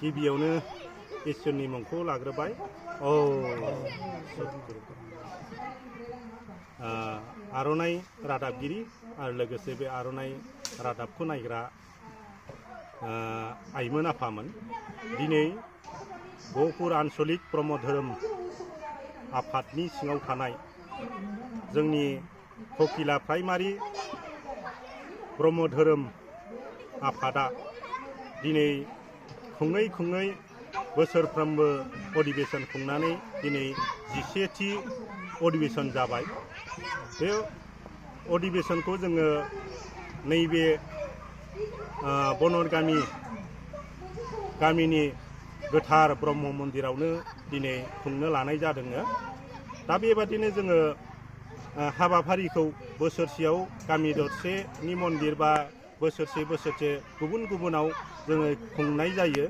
गिबियावनो इसोरनि मुंखौ लाग्रोबाय। आर'नाइ रादाबगिरि आरो लोगोसे बे आर'नाइ रादाबखौ नायग्रा आइमोन आफामोन दिनै गहपुर आन्चलिक ब्रह्म धोरोम आफादनि सिङाव थानाय जोंनि ककिला प्राइमारि ब्रह्म धोरोम आफादा दिनै खुङै बोसोरफ्रोमबो अधिवेशन खुंनानै दिनै 11थि अधिवेशन जाबाय। बे अधिवेशनखौ जोङो नैबे बनर गामिनि गोथार ब्रह्म मन्दिरावनो दिनै खुंनो लानाय जादों। दा बेबादिनो जोङो हाबाफारिखौ बोसोरसेयाव गामि दरसेनि मन्दिर बा बोसोरसे गुबुनाव जोङो खुंनाय जायो।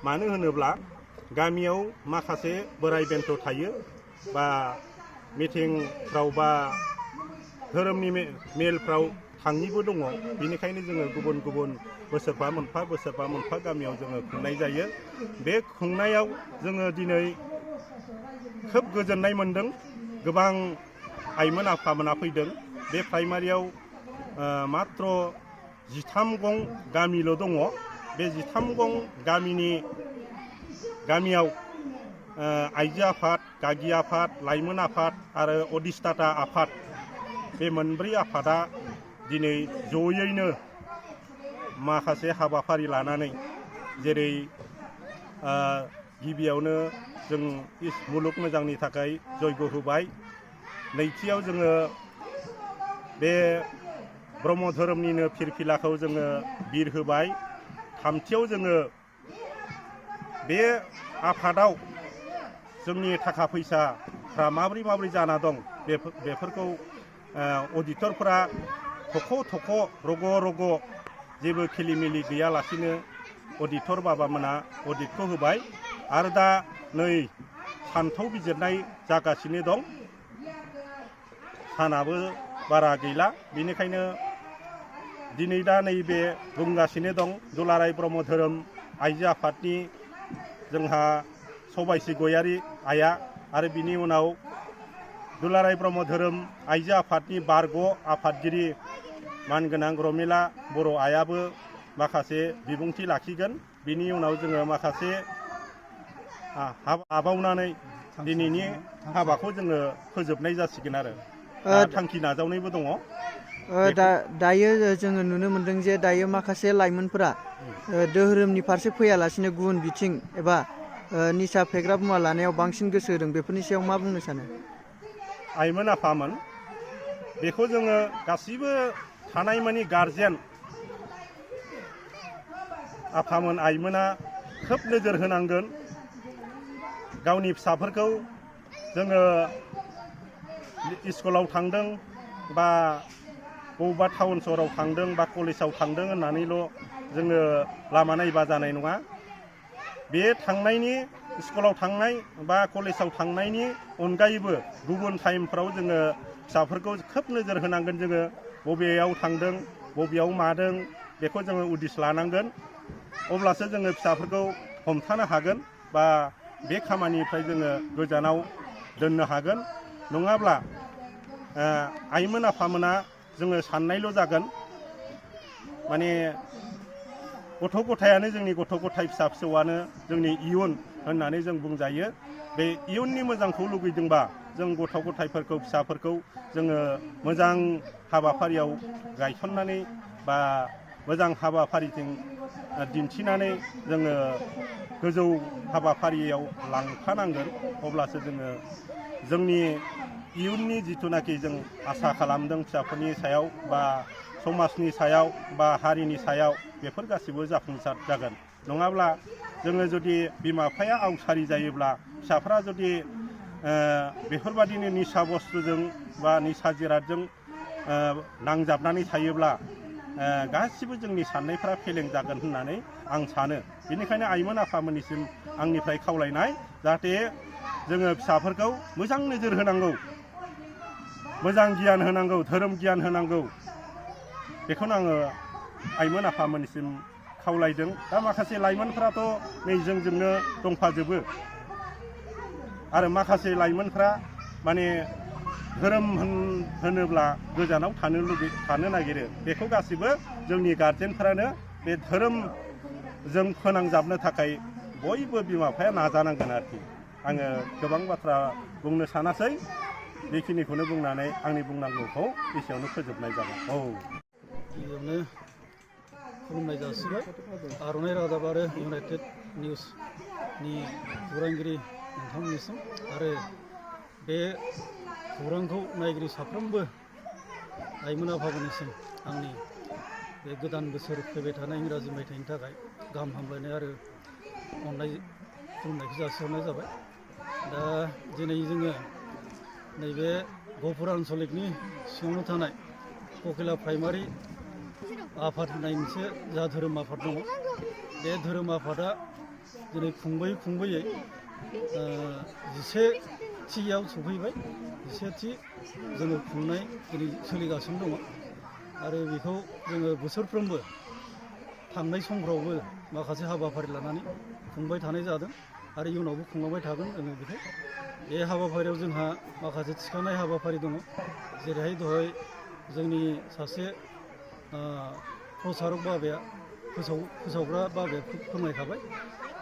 मानो होनोब्ला गामियाव माखासे बोराय बेन्थ थायो बा मिटिंफ्राव बा धोरोमनि मेलफ्राव थाङिबो दङ। बेनिखायनो जोङो गुबुन बोसोरफा मोनफा गामियाव जोङो खुंनाय जायो। बे खुंनायाव जोङो दिनै खोब गोजोननाय मोनदों। गोबां आइमोन आफामोना फैदों। बे प्राइमारियाव मात्र 13 गं गामिल' दङ। बे 13 गं गामियाव आइजो आफाद, गागि आफाद, लाइमोन आफाद आरो अधिष्ठाता आफाद बे मोनब्रै आफादा दिनै जयैनो माखासे हाबाफारि लानानै जेरै गिबियावनो जों मुलुग मोजांनि थाखाय जयग' होबाय। नैथियाव जोङो बे ब्रह्म धोरोमनिनो फिरफिलाखौ जोङो बिर होबाय। थामथियाव जोङो बे आफादाव जोंनि थाखा फैसाफ्रा माबोरै जाना दं बेफोरखौ अडिटरफोरा थख' रग' जेबो खेलिमेलि गैयालासिनो अडिटर बाबामोना अडिटखौ होबाय। आरो दा नै सानथौ बिजिरनाय जागासिनो दं। सानाबो बारा गैला, बेनिखायनो दिनै दा नैबे बुंगासिनो दं दुलाराय ब्रह्म धोरोम आइजो आफादनि जोंहा सबायसि गयारि आइया आरो बिनि उनाव दुलाराय ब्रह्म धोरोम आइजो आफादनि बारग' आफादगिरि मानगोनां रमिला बर' आइयाबो माखासे बिबुंथि लाखिगोन। बिनि उनाव जोङो माखासे आबावनानै दिनैनि हाबाखौ जोङो फोजोबनाय जासिगोन आरो थांखि नाजावनायबो दङ। दायो जोङो नुनो मोनदों जे दायो माखासे लाइमोनफोरा धोरोमनि फारसे फैयालासिनो गुबुन बिथिं एबा निसा फेग्रा मुवा लानायाव बांसिन गोसो होदों। बेफोरनि सायाव मा बुंनो सानो? आइमोन आफामोन बेखौ जोङो गासिबो थानाय मानि गारजेन आफामोन आइमोना खोब नोजोर होनांगोन। गावनि फिसाफोरखौ जोङो स्कुलाव थांदों बा बबेबा टाउन सहराव थांदों बा कलेजाव थांदों होननानैल' जोङो लामा नायबा जानाय नङा। बे थांनायनि स्कुलाव थांनाय बा कलेजाव थांनायनि अनगायैबो गुबुन टाइमफ्राव जोङो फिसाफोरखौ खोब नोजोर होनांगोन। जोङो बबेयाव थांदों बबेयाव मादों बेखौ जोङो उदिस लानांगोन। अब्लासो जोङो फिसाफोरखौ हमथानो हागोन बा बे खामानिनिफ्राय जोङो गोजानाव दोननो हागोन। नङाब्ला आइमोन आफामोना जोङो साननायल' जागोन। माने गथ' गथायानो जोंनि गथ' गथाय फिसा फिसौआनो जोंनि इयुन होननानै जों बुंजायो। बे इयुननि मोजांखौ लुगैदोंबा जों गथ' गथायफोरखौ फिसाफोरखौ जोङो मोजां हाबाफारियाव गायसननानै बा मोजां हाबाफारिजों दिन्थिनानै जोङो गोजौ हाबाफारियाव लांफानांगोन। अब्लासो जोङो जोंनि इयुननि जिथुनाखि जों आसा खालामदों फिसाफोरनि सायाव बा समाजनि सायाव बा हारिनि सायाव बेफोर गासिबो जाफुंसार जागोन। नङाब्ला जोङो जुदि बिमा बिफाया आवसारि जायोब्ला फिसाफ्रा जुदि बेफोरबादिनो निसा बुस्थुजों बा निसा जिरादजों नांजाबनानै थायोब्ला गासिबो जोंनि साननायफ्रा फेलें जागोन होननानै आं सानो। बेनिखायनो आइमोन आफामोननिसिम आंनिफ्राय खावलायनाय जाहाथे जोङो फिसाफोरखौ मोजां नोजोर होनांगौ, मोजां गियान होनांगौ, धोरोम गियान होनांगौ। बेखौनो आङो आइमोन आफामोननिसिम खावलायदों। दा माखासे लाइमोनफ्राथ' नै जोंजोंनो दंफाजोबो आरो माखासे लाइमोनफ्रा माने धोरोम होनोब्ला गोजानाव थानो नागिरो। बेखौ गासिबो जोंनि गारजेनफ्रानो बे धोरोमजों फोनांजाबनो थाखाय बयबो बिमा बिफाया नाजानांगोन आरोखि। आङो गोबां बाथ्रा बुंनो सानासै, बेखिनिखौनो बुंनानै आंनि बुंनांगौखौ एसेयावनो फोजोबनाय जाबाय। औ गिबियावनो खुलुमनाय जासिबाय आर'नाइ रादाब आरो इउनाइटेड निउसनि खौरांगिरि नोंथांमोननिसिम, आरो बे खौरांखौ नायगिरि साफ्रोमबो लाइमोन आफादनिसिम आंनि बे गोदान बोसोर फैबाय थानाय इंराजि मायथाइनि थाखाय गाहाम हामलायनाय आरो अननाय खुलुमनायखौ जासिहरनाय जाबाय। दा दिनै जोङो नैबे गहपुर आन्सलिकनि सिङावनो थानाय ककिला प्राइमारि आफाद होननाय मोनसे जा धोरोम आफाद दङ, बे धोरोम आफादा दिनै खुंबोयै 11थियाव सफैबाय। 11थि जोङो खुंनाय दिनै सोलिगासिनो दङ आरो बेखौ जोङो बोसोरफ्रोमबो थांनाय समफ्रावबो माखासे हाबाफारि लानानै खुंबाय थानाय जादों आरो इयुनावबो खुंलांबाय थागोन जोङो बेखौ। बे हाबाफारियाव जोंहा माखासे थिखानाय हाबाफारि दङ, जेरैहाय दहाय जोंनि सासे प्रसारक बाबाया फोसावग्रा बाबाया फोरमायखाबाय।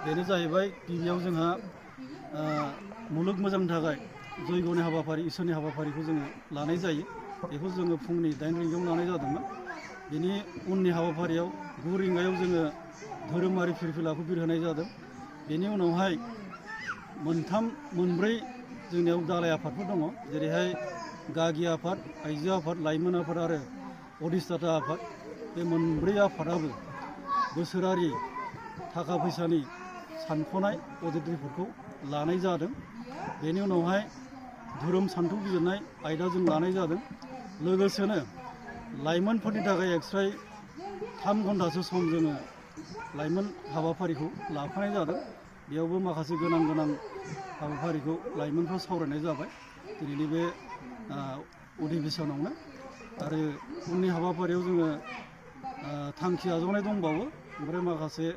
बेनो जाहैबाय गिबियाव जोंहा मुलुग मोजांनि थाखाय जयग'नि हाबाफारि, इसोरनि हाबाफारिखौ जोङो लानाय जायो। बेखौ जोङो फुंनि 8 रिंगायाव लानाय जादोंमोन। बेनि उननि हाबाफारियाव 9 रिंगायाव जोङो धोरोमारि फिरफिलाखौ बिरहोनाय जादों। बेनि उनावहाय मोनब्रै जोंनियाव दालाय आफादफोर दङ, जेरैहाय गागि आफाद, आइजो आफाद, लाइमोन आफाद आरो अधिष्ठाता आफाद। बे मोनब्रै आफादाबो बोसोरारि थाखा फैसानि सानख'नाय अडिट रिपर्टखौ लानाय जादों। बेनि उनावहाय धोरोम सान्थौ बिजिरनाय आयदाजों लानाय जादों। लोगोसेनो लाइमोनफोरनि थाखाय एक्सट्रायै 3 घन्टासो सम जोङो लाइमोन हाबाफारिखौ लाफानाय जादों। बेयावबो माखासे गोनां हाबाफारिखौ लाइमोनफ्रा सावरायनाय जाबाय दिनैनि बे अधिबेसनावनो। आरो उननि हाबाफारियाव जोङो थांखि आजावनाय दंबावो, ओमफ्राय माखासे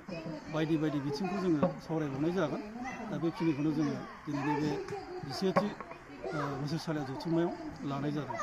बायदि बिथिंखौ जोङो सावरायबावनाय जागोन। दा बेखिनिखौनो जोङो दिनैनि बे 11थि बोसोरसालिया जथुम्मायाव लानाय जादों।